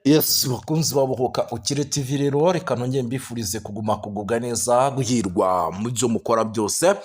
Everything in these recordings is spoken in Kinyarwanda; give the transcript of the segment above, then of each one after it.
Yes, bakunzi babohoka Ukire TV rero, reka nongere mbifurize kuguma kugubwa neza, guhirwa mu byo mukora byose.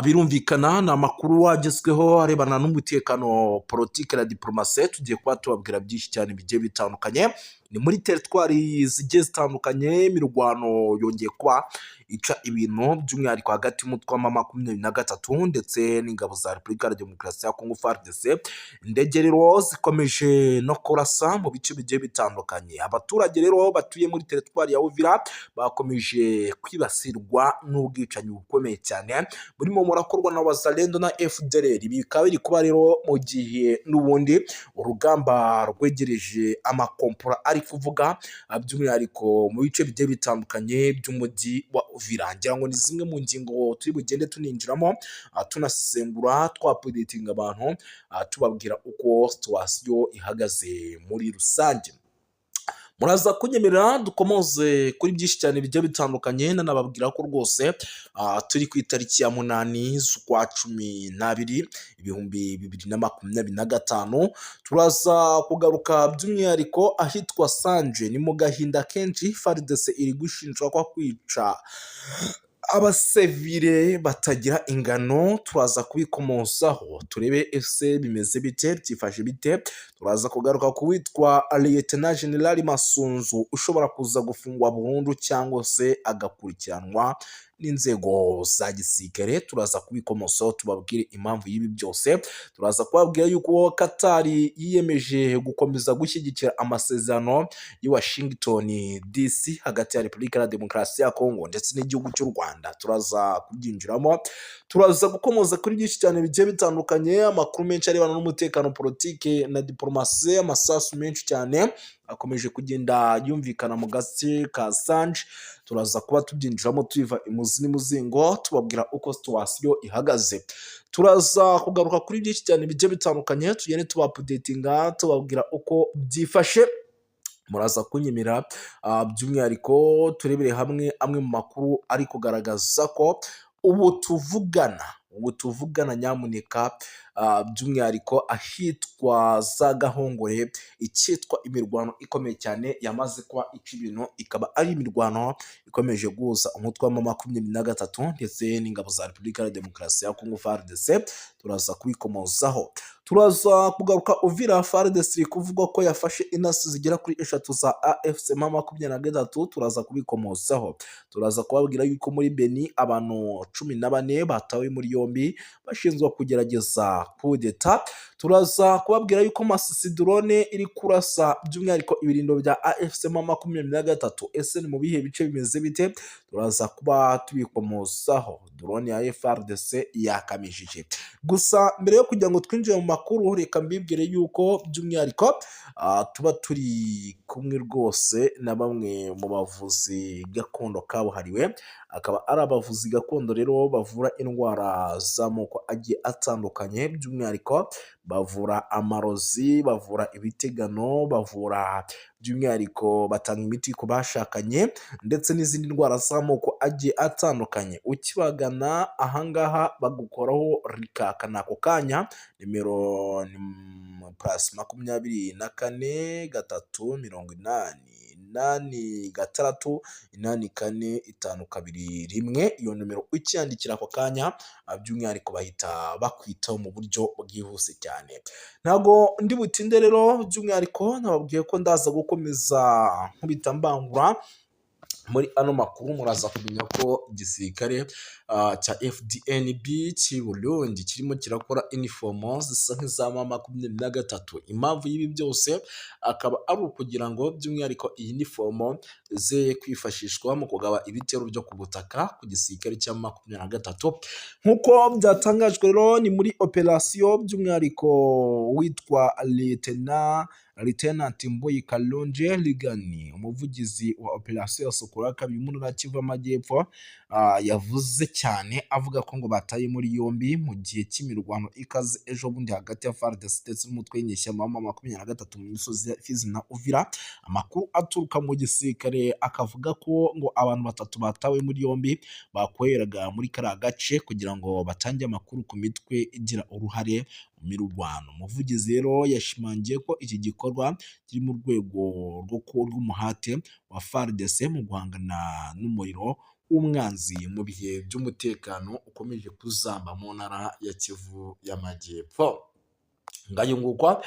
Birumvikana ni amakuru agezweho arebana n'umutekano, politike na diplomasi. Tugiye kuba tubabwira byinshi cyane bigiye bitandukanye. Ni muri teritwari zigiye zitandukanye, imirwano yongeye kuba ica ibintu, by'umwihariko hagati y'umutwe wa M23 ndetse n'ingabo za Repubulika ya Demokarasi ya Kongo, FARDC. Indege rero zikomeje no kurasa mu bice bigiye bitandukanye. Abaturage rero batuye muri teritwari ya Uvira bakomeje kwibasirwa n'ubwicanyi bukomeye cyane burimo murakorwa na Wazalendo na FDLR. Ibi bikaba biri kuba rero mu gihe n'ubundi urugamba rwegereje, amakompora ari kuvuga, by'umwihariko mu bice bigiye bitandukanye by'umujyi wa Uvira. Ngira ngo ni zimwe mu ngingo turi bugende tuninjiramo, tunasesengura, twaupdatinga abantu, tubabwira uko situation ihagaze muri rusange. Muraza kunyemerera dukomoze kuri byinshi cyane bigiye bitandukanye, nanababwira ko rwose turi ku itariki ya 8 z'ukwa 12 2025. Turaza kugaruka by'umwihariko ahitwa Sanje, ni mu gahinda kenshi. FARDC iri gushinjwa kwa kwica abasivile batagira ingano. Turaza kubikomozaho turebe ese bimeze bite, byifashe bite. Turaza kugaruka ku witwa Lieutenant General Masunzu ushobora kuza gufungwa burundu cyangwa se agakurikiranwa n'inzego za gisirikare. Turaza kubikomozaho tubabwire impamvu y'ibi byose. Turaza kubabwira yuko Katari yiyemeje gukomeza gushyigikira amasezerano y'i Washington DC hagati ya Repubulika ya Demokarasi ya Kongo ndetse n'igihugu cy'u Rwanda. Turaza kubyinjiramo, turaza gukomoza kuri byinshi cyane bigiye bitandukanye, amakuru menshi arebana n'umutekano, politike na diporomasi. Amasasu menshi cyane akomeje kugenda yumvikana mu gace ka Sanje. Turaza kuba tubyinjiramo tubiva imuzi n'imuzingo, tubabwira uko situation ihagaze. Turaza kugaruka kuri byinshi cyane bigiye bitandukanye, tugende tubaupdatinga, tubabwira uko byifashe. Muraza kunyemera by'umwihariko turebere hamwe amwe mu makuru ari kugaragaza ko ubu tuvugana nyamuneka, by'umwihariko ahitwa za Gahongore, icyitwa imirwano ikomeye cyane yamaze kuba ica ibintu, ikaba ari imirwano ikomeje guhuza umutwe wa M23 ndetse n'ingabo za Repubulika ya Demokarasi ya Kongo, FARDC. Turaza kubikomozaho. Turaza kugaruka Uvira, FARDC iri kuvugwa ko yafashe intasi zigera kuri eshatu za AFC M23. Turaza kubikomozaho. Turaza kubabwira yuko muri Beni abantu 14 batawe muri yombi bashinzwe kugerageza kudeta. Turaza kubabwira yuko Masisi drone iri kurasa by'umwihariko ibirindo bya AFC M23. Ese ni mu bihe bice, bimeze bite? Turaza kuba tubikomozaho. Drone ya FARDC yakamishije. Gusa mbere yo kugira ngo twinjire mu makuru, reka mbibwire yuko by'umwihariko tuba turi kumwe rwose na bamwe mu bavuzi gakondo kabuhariwe, akaba ari abavuzi gakondo rero bavura indwara z'amoko agiye atandukanye. By'umwihariko bavura amarozi, bavura ibitegano, bavura by'umwihariko, batanga imiti ku bashakanye ndetse n'izindi ndwara z'amoko agiye atandukanye. Ukibagana ahangaha bagukoraho rikaka ako kanya. Nimero ni +24 3 80 6 84 5 2 1. Iyo nomero ukiyandikira ako kanya, by'umwihariko bahita bakwitaho mu buryo bwihuse cyane. Ntabwo ndi butinde rero, by'umwihariko nababwiye ko ndaza gukomeza nkubita mbangura muri ano makuru. Muraza kumenya ko igisirikare cya FDNB cy'i Burundi kirimo kirakora inifomo zisa nk'iza M23. Impamvu y'ibi byose akaba ari ukugira ngo by'umwihariko iyi nifomo ze kwifashishwa mu kugaba ibitero byo ku butaka ku gisirikare cya 23, nk'uko byatangajwe rero ni muri operasiyo. By'umwihariko witwa Lieutenant Mbuyi Kalonje Rigani, umuvugizi wa operasiyo Sokola 2 mu ntara ya Kivu y'Amajyepfo, yavuze cyane avuga ko ngo bataye muri yombi mu gihe cy'imirwano ikaze ejo bundi hagati ya FARDC ndetse n'umutwe w'inyeshyamba wa M23 mu misozi ya Fizi na Uvira. Amakuru aturuka mu gisirikare akavuga ko ngo abantu batatu batawe muri yombi bakoreraga muri kariya gace kugira ngo batange amakuru ku mitwe igira uruhare Mirwano. Umuvugizi rero yashimangiye ko iki gikorwa kiri mu rwego rw'umuhate wa FARDC mu guhangana n'umuriro w'umwanzi mu bihe by'umutekano ukomeje kuzamba mu ntara ya Kivu y'Amajyepfo. Ngayo nguko.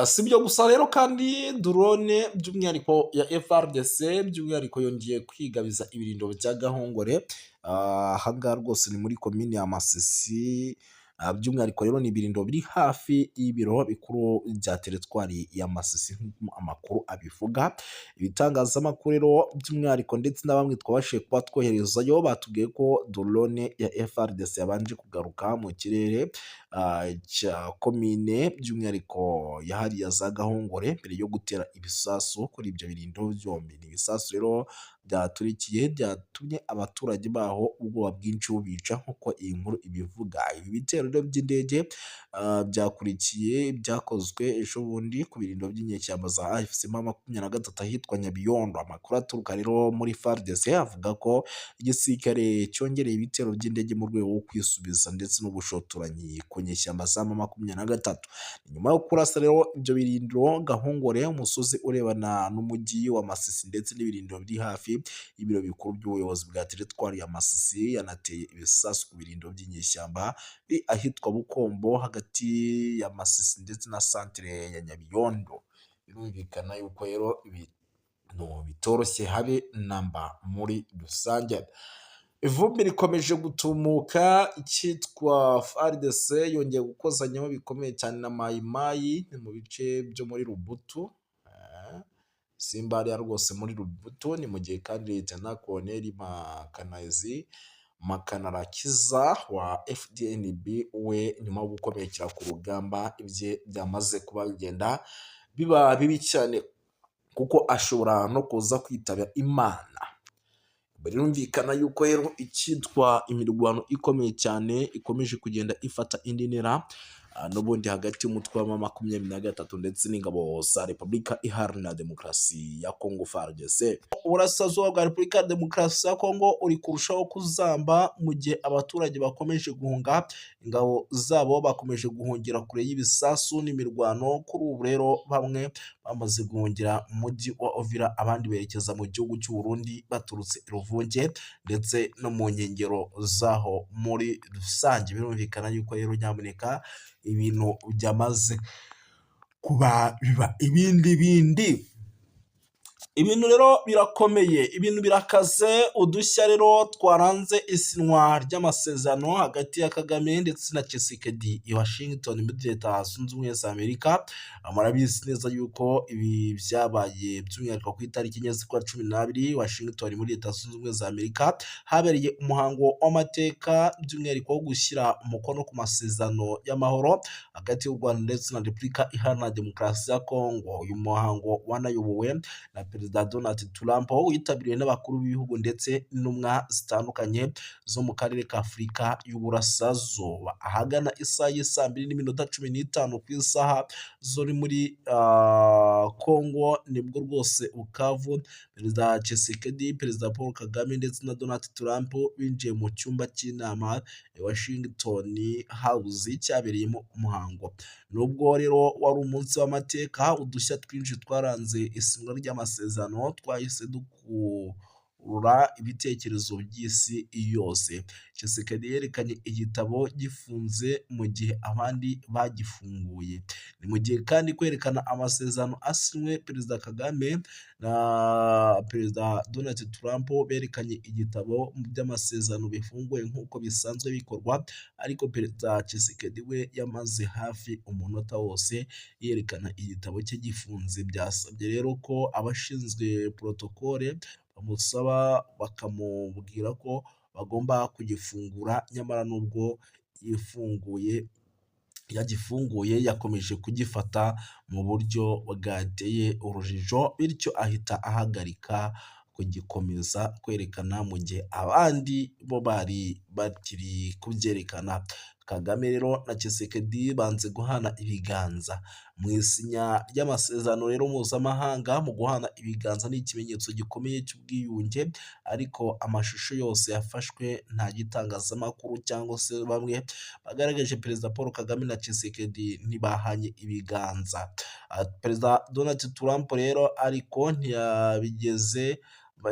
Si ibyo gusa rero kandi, drone by'umwihariko ya FARDC by'umwihariko yongeye kwigabiza ibirindo bya Gahongore. Ahangaha rwose ni muri komini ya Masisi. By'umwihariko rero ni ibirindo biri hafi y'ibiro bikuru bya teritwari ya Masisi, nk'uko amakuru abivuga. Ibitangazamakuru rero by'umwihariko ndetse na bamwe twabashije kuba twoherezayo batubwiye ko drone ya FARDC yabanje kugaruka mu kirere cya komine, by'umwihariko yahariye za Gahongore, mbere yo gutera ibisasu kuri ibyo birindo byombi. Ni ibisasu rero byaturikiye byatumye abaturage baho ubwoba bwinshi bubica, nk'uko iyi nkuru ibivuga. Ibi bitero rero by'indege byakurikiye ibyakozwe ejo bundi ku birindiro by'inyeshyamba za AFC M23 ahitwa Nyabiyondo. Amakuru aturuka rero muri FARDC avuga ko igisirikare cyongereye ibitero by'indege mu rwego rwo kwisubiza ndetse n'ubushotoranyi ku nyeshyamba za M23. Nyuma yo kurasa rero ibyo birindiro Gahongore, umusozi urebana n'umujyi wa Masisi ndetse n'ibirindiro biri hafi y'ibiro bikuru by'ubuyobozi bwa teritwari ya Masisi, yanateye ibisasu ku birindiro by'inyeshyamba biri ahitwa Bukombo, hagati ya Masisi ndetse na santere ya Nyabiyondo. Birumvikana yuko rero ibintu bitoroshye habe namba muri rusange. Ivumbi rikomeje gutumuka, icyitwa FARDC yongeye gukozanyaho bikomeye cyane na Mayimayi, ni mu bice byo muri Rubutu. Simba hariya rwose muri Rubutu. Ni mu gihe kandi Lieutenant Colonel Makanazi Makanarakiza wa FDNB we, nyuma yo gukomerekera ku rugamba, ibye byamaze kuba bigenda biba bibi cyane, kuko ashobora no kuza kwitaba Imana. Birumvikana yuko rero icyitwa imirwano ikomeye cyane ikomeje kugenda ifata indi ntera n'ubundi hagati y'umutwe wa M23 ndetse n'ingabo za Repubulika Iharanira Demokarasi ya Kongo, FARDC. Uburasirazuba bwa Repubulika ya Demokarasi ya Kongo uri kurushaho kuzamba mu gihe abaturage bakomeje guhunga ingabo zabo, bakomeje guhungira kure y'ibisasu n'imirwano. Kuri ubu rero bamwe bamaze guhungira mu mujyi wa Uvira, abandi berekeza mu gihugu cy'u Burundi baturutse i Ruvunge ndetse no mu nkengero zaho muri rusange. Birumvikana yuko rero nyamuneka ibintu byamaze kuba biba ibindi bindi. Ibintu rero birakomeye, ibintu birakaze. Udushya rero twaranze isinywa ry'amasezerano hagati ya Kagame ndetse na Tshisekedi i Washington muri Leta Zunze Ubumwe za Amerika. Murabizi neza yuko ibi byabaye by'umwihariko ku itariki 4 z'ukwa 12, Washington muri Leta Zunze Ubumwe za Amerika habereye umuhango w'amateka, by'umwihariko wo gushyira umukono ku masezerano y'amahoro hagati y'u Rwanda ndetse na Repubulika Iharanira Demokarasi ya Kongo. Uyu muhango wanayobowe na Perezida Donald Trump, witabiriwe n'abakuru b'ibihugu ndetse n'intumwa zitandukanye zo mu karere ka Afurika y'Uburasirazuba. Ahagana isaha y'isaa 2:15 ku isaha zo muri Kongo, nibwo rwose Bukavu Perezida Tshisekedi, Perezida Paul Kagame ndetse na Donald Trump binjiye mu cyumba cy'inama i Washington House cyabereyemo umuhango. Nubwo rero wari umunsi w'amateka, udushya twinshi twaranze isinywa ry'amasezerano twahise dukurura ibitekerezo by'isi yose. Tshisekedi yerekanye igitabo gifunze mu gihe abandi bagifunguye. Ni mu gihe kandi kwerekana amasezerano asinywe, Perezida Kagame na Perezida Donald Trump berekanye igitabo by'amasezerano bifunguye nk'uko bisanzwe bikorwa, ariko Perezida Tshisekedi we yamaze hafi umunota wose yerekana igitabo cye gifunze. Byasabye rero ko abashinzwe protocole bamusaba, bakamubwira ko bagomba kugifungura, nyamara nubwo yifunguye yagifunguye yakomeje kugifata mu buryo bwateye urujijo, bityo ahita ahagarika kugikomeza kwerekana mu gihe abandi bo bari bakiri kubyerekana. Kagame rero na Tshisekedi banze guhana ibiganza mu isinya ry'amasezerano rero mpuzamahanga. Mu guhana ibiganza ni ikimenyetso gikomeye cy'ubwiyunge, ariko amashusho yose yafashwe nta gitangazamakuru cyangwa se bamwe bagaragaje Perezida Paul Kagame na Tshisekedi ntibahanye ibiganza. Perezida Donald Trump rero ariko ntiyabigeze,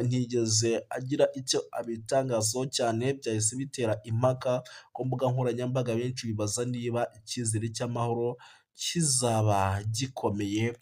ntiyigeze agira icyo abitangazaho cyane. Byahise bitera impaka ku mbuga nkoranyambaga, benshi bibaza niba icyizere cy'amahoro kizaba gikomeye.